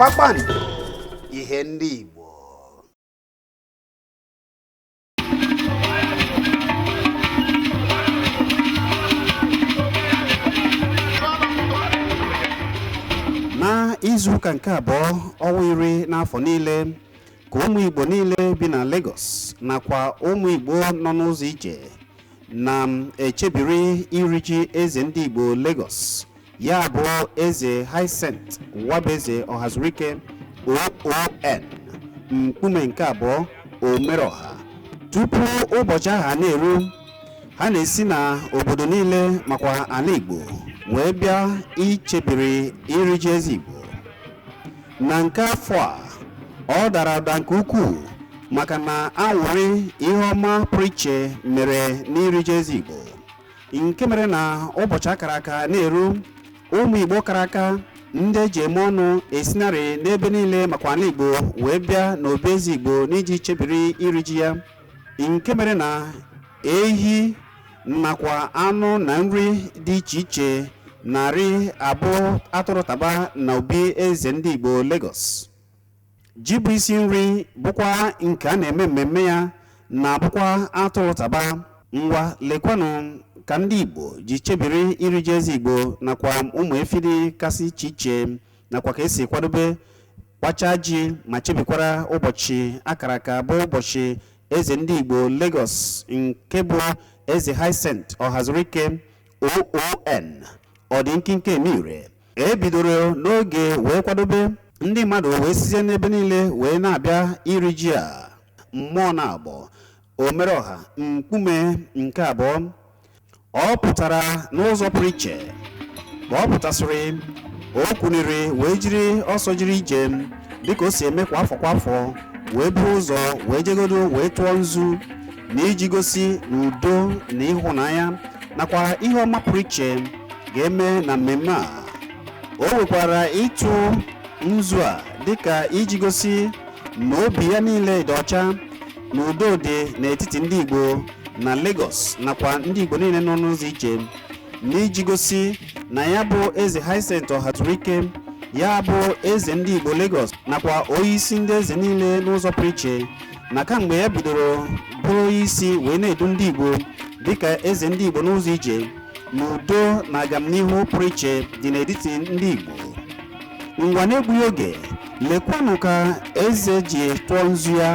Kpakpando, ihe ndị Igbo. Na izuụka nke abụọ ọnwa iri n'afọ niile ka ụmụ Igbo niile bi na Lagos nakwa ụmụ Igbo nọ n'ụzọ ije na-echebiri iri ji eze ndị Igbo Lagos, ya bụ Eze Hyacinth Nwabueze Ọhazurike OON, mkpume nke abụọ Omereọha. Tupu ụbọchị ahụ a na-eru, ha na-esi na obodo niile makwa ala Igbo wee bịa ichebiri iri ji eze Igbo. Na nke afọ a, ọ dara ụda nke ukwuu maka na anwụrị ihe ọma pụrụ iche mere n'iri ji eze Igbo, nke mere na ụbọchị akara aka na-eru, ụmụ Igbo kara aka ndị eji eme ọnụ esinarị n'ebe niile makwa ala Igbo wee bịa n'obi eze Igbo n'iji chebiri iri ji ya, nke mere na ehi nakwa anụ na nri dị iche iche 200 atụrụ taba na obi eze ndị Igbo Lagos. Ji bụ isi nri bụkwa nke a na-eme mmemme ya na-abụkwa atụrụ taba. Ngwa, lekwanụ ka ndị Igbo ji chebiri iri ji eze Igbo nakwa ụmụ efi dị kasị iche iche nakwa ka esi kwadobe kpachaa ji ma chebikwara ụbọchị akara aka bụ ụbọchị eze ndị Igbo Lagos nke bụ Eze Hyacinth Ọhazurike OON ọ dị nkinke emire. Ebidoro n'oge wee kwadobe, ndị mmadụ wee sizie n'ebe niile wee na-abịa iri ji a. Mmụọ na-agbọ Omereọha mkpume nke abụọ ọ pụtara n'ụzọ pụrụ iche. Ka ọ pụtasịrị, o kwuniri wee jiri ọsọ jiri ije dịka o si eme kwa afọ kwa afọ, wee buru ụzọ wee jegodo wee tụọ nzu na iji gosi na udo na ịhụnanya nakwa ihe ọma pụrụ iche ga-eme na mmemme a. O nwekwara ịtụ nzu a dịka iji gosi na obi ya niile dị ọcha na udo dị n'etiti ndị Igbo na Lagos nakwa ndị Igbo niile nọ n'ụzọ ije, n'iji gosi na ya bụ Eze Hyacinth Ọhazurike, ya bụ eze ndị Igbo Lagos nakwa onyeisi ndị eze niile n'ụzọ pụrụ iche, na kamgbe ya bidoro bụrụ onyeisi wee na-edu ndị Igbo dịka eze ndị Igbo n'ụzọ ije, na udo na agamnihu pụrụ iche dị n'etiti ndị Igbo. Ngwa, na-egbughị oge, lekwanụ ka eze ji tụọ nzu ya.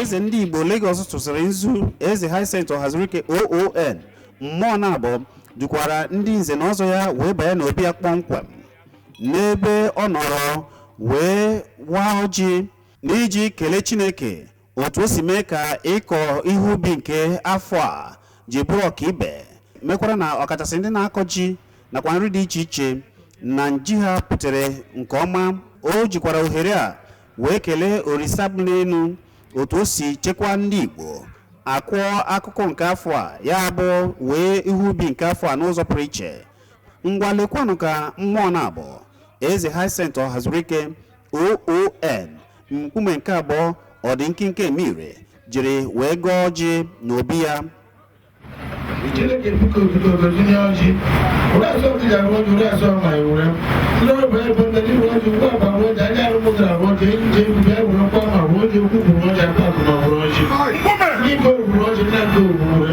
Eze ndị Igbo Lagos tụsịrị nzu, Eze Hyacinth Ọhazurike OON mmụọ na-abọ dukwara ndị nze na ọzọ ya wee banye n'obi ya kpọmkwem n'ebe ọ nọrọ wee waa ọjị n'iji kelee Chineke otu o si mee ka ịkọ ihe ubi nke afọ a ji bụrụ ọkaibe, mekwara na ọkachasị ndị na-akọ ji nakwa nri dị iche iche na nji ha pụtere nke ọma. O jikwara ohere a wee kelee Orisa bụ n'elu otu o si chekwaa ndị Igbo akụọ akụkụ nke afọ a, ya bụ wee ihe ubi nke afọ a n'ụzọ pụrụ iche. Ngwa, lekwanụ ka mmụọ na-abụ Eze Hyacinth Ọhazurike OON mkpume nke abụọ ọ dị nkinke emire jiri wee gọọ ọjị n'obi ya. Chineke, biko, biko, gozie ọjị. Were asọ ọjị arụ ọjị, were asọ ma were ndị ọrụ bụ ebe ndị ndị were ọjị ugbu a were ọjị anya arụ mụtara arụ ọjị enyi ji egwu bịa were kwa ma were ọjị okwu gwuru ọjị akpa akụ ma were ọjị ndị ike wuru ọjị nna nke wuru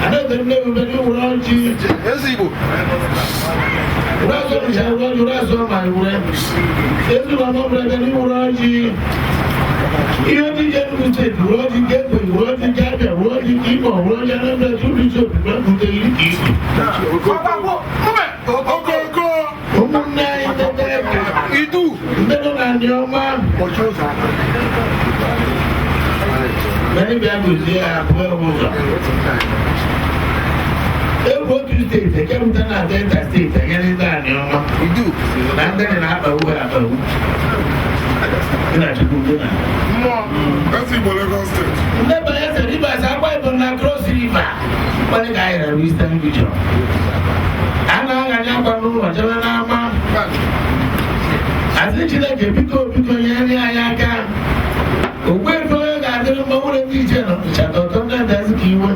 anaghị nne ewube ndị were ọjị. Eze Igbo. Were asọ ọjị arụ ọjị, were asọ ma were ezinụlọ ọbụla bịa ndị were ọjị. Ihe ndị ji Enugu Steeti were ọjị, nke Ebonyi were ọjị, nke Abịa were ọjị, nke Imo were ọjị, Anambra tupu isi obibi bute iri ka isi. Okoko. Ụmụnne anyị ndị Delta, Idu. ndị nọ na Anioma, anyị bịa gozie ha abụọ ụzọ egwu otu steeti ekepụta na Delta Steeti enyere ndị Anioma Idu. na ndị na-akpagbu ha akpagbu dị na Chukwu dị na Mmụọ. Eze Igbo Lagos Steeti. Ndị Bayelsa, Rivers, Akwa Ibom na Cross River, kwanye ka anyị rara Eastern Region. Asị Chineke, biko, biko, nyere anyị aka. Ogbuefi onye ga-adịrị mma nwere ndị iche nọ nchata ọtọ ndị adazi ka iwe.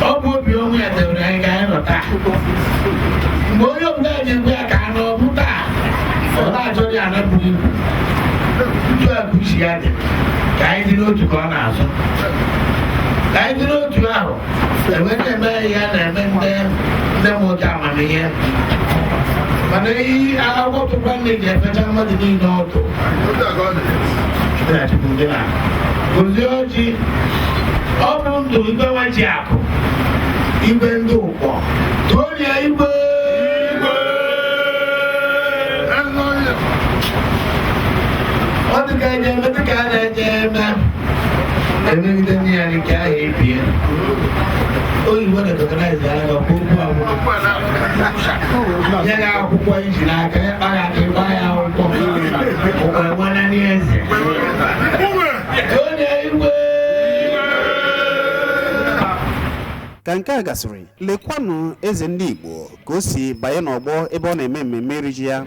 Ọ bụ obi ọnwụ ya debere anyị ka anyị nọ taa. Mgbe onye ọbụla ji egbu ya ka anụ ọbụ taa, ọ na-achọ ya anapụghị ibu. Ntu a bụ isi ya dị ka anyị dị n'otu ka ọ na-azụ. Ka anyị dị n'otu ahụ, enwe na-eme ya na-eme ndị ndị mmụta amamihe. Mana iyi akwụkwọ tụkwa nne ji efecha mmadụ niile ọdụ. Otu a ka ọ dị. Gozie ọjị, ọ bụ ndụ igwe nwa ji akụ, igwe ndị ụkpọ tolie igwe. Eze onye. Ọ dị ka eje eme, dị ka a na-eje eme emegide ndị ya nke ahụ ebie oyibo recognize ya ọkwa okwu abụọ. Okwu a na- Nye gị akwụkwọ iji n'aka ya kpara aka ịgba ya akwụkwọ ụkwa nwana n'eze. Uwe. Tolie igwe. Ka nke a gasịrị, lekwanụ eze ndị Igbo ka o si banye n'ọgbọ ebe ọ na-eme mmemme iri ji ya.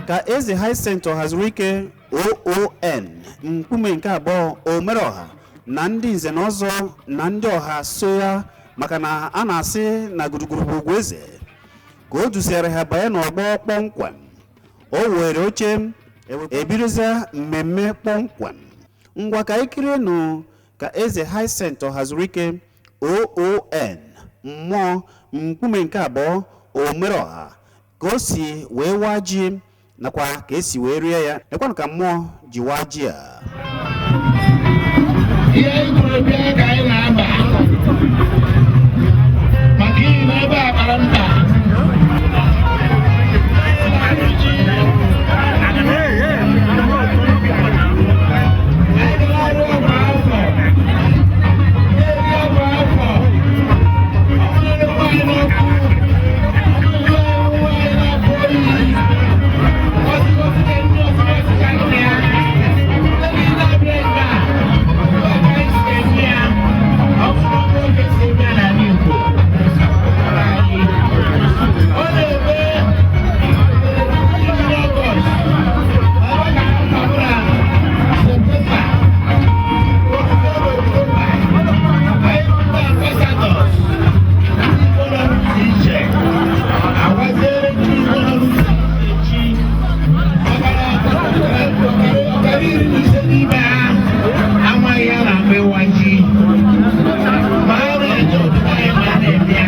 Ka eze Hyacinth Ọhazurike OON mkpume nke abụọ Omereọha na ndị nze na ọzọ na ndị ọha so ya, maka na a na-asị na gburugburu bụ ugwu eze, ka o duziere ha banye n'ọgbọ kpọmkwem, o were oche ebidozie mmemme kpọmkwem. Ngwa, ka anyị kirienụ ka eze Hyacinth Ọhazurike OON mmụọ mkpume nke abụọ Omereọha ka o si wee waa ji nakwa ka esi wee rie ya. Lekwanụ ka mmụọ ji waa ji a. Ihe anyị kwuru bịa ka anyị na-aba maka iyi n'ebe a kpara mkpa. Anyị ga-arụ ọgwụ afọ, na-eri ọgwụ afọ. Ọ bụrụ na anyị n'ọkụ, ọ bụrụ na anyị na-akpọ oyi, ọsịsọ site ndị ọsịsọ ka ndị ya. Ndị niile abịa ebe a, otu a ka anyị si eme ya. Ọ bụrụ na oge si eme ya n'ala Igbo, ọ na-eme n'Ọgọst, ọ ga-akpọ na Septemba, Ọktoba, Ọktoba, anyị bụ ndị ambassadors, ndị Igbo nọ n'ụzọ iche, awaziere ndị Igbo nọ n'ụzọ iche chi, ọkara 15 n'ime ha amaghị ya na-akpọ ịwa ji. Ma ha na-eje ọdịda anyị ma a na-eme ya.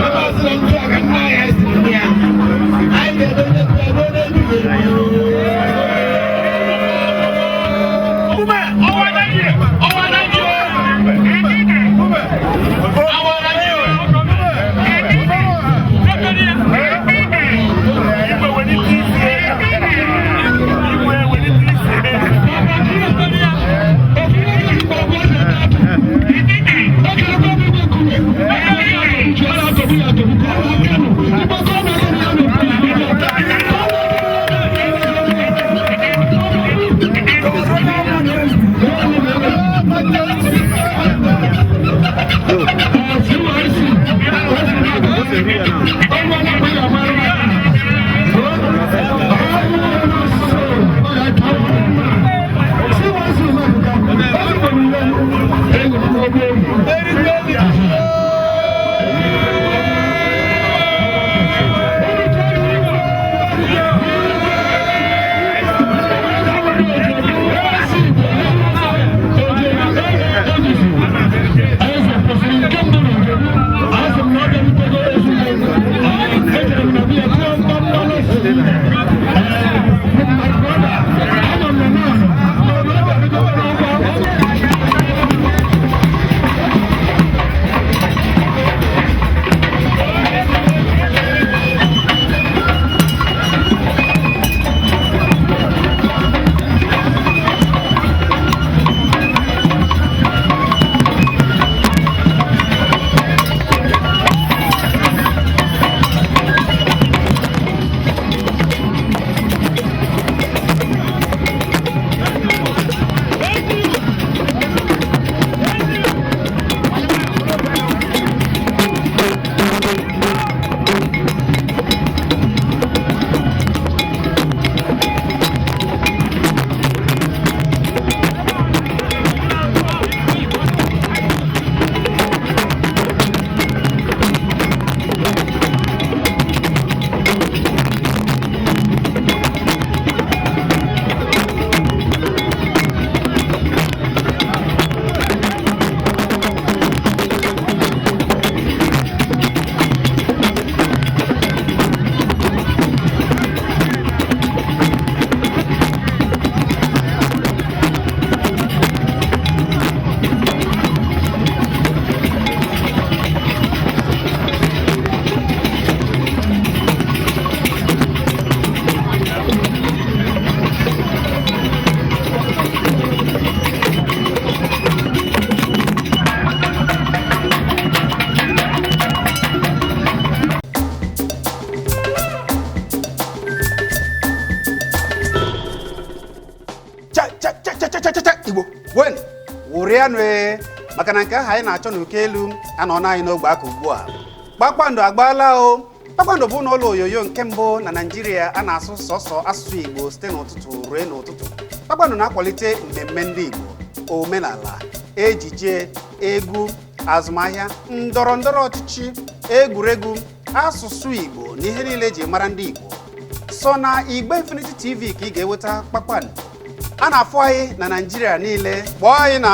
Ebe ọ sị na ntụ a ka nna anyị siri eme ya. Anyị ga-eme nnekwu ebe ọ na-ebighị ebi. Ume, ọwa Naịjirịa, ọwa Naịjirịa, ọwa Naịjirịa. Igwe welite isi. Igwe welite isi. Igbo wen wụrịanụ ee, maka na nke ahụ anyị na-achọ n'uko elu anọ na anyị n'ogbe aka ugbu a. Kpakpando agbaala o. Kpakpando bụ ụlọ onyonyo nke mbụ na Naịjirịa a na-asụ sọsọ asụsụ Igbo site n'ụtụtụ ruo n'ụtụtụ. Kpakpando na-akwalite mmemme ndị Igbo, omenala, ejije, egwu, azụmahịa, ndọrọ ndọrọ ọchịchị, egwuregwu, asụsụ Igbo na ihe niile eji mara ndị Igbo. Sọ na Igbe Infinity TV ka ị ga-enweta Kpakpando. A na-afụ anyị na Naịjirịa niile. Kpọọ anyị na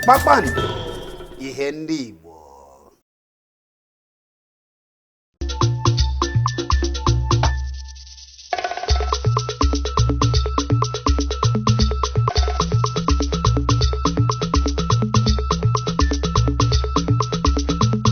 Kpakpando, ihe ndị Igbo.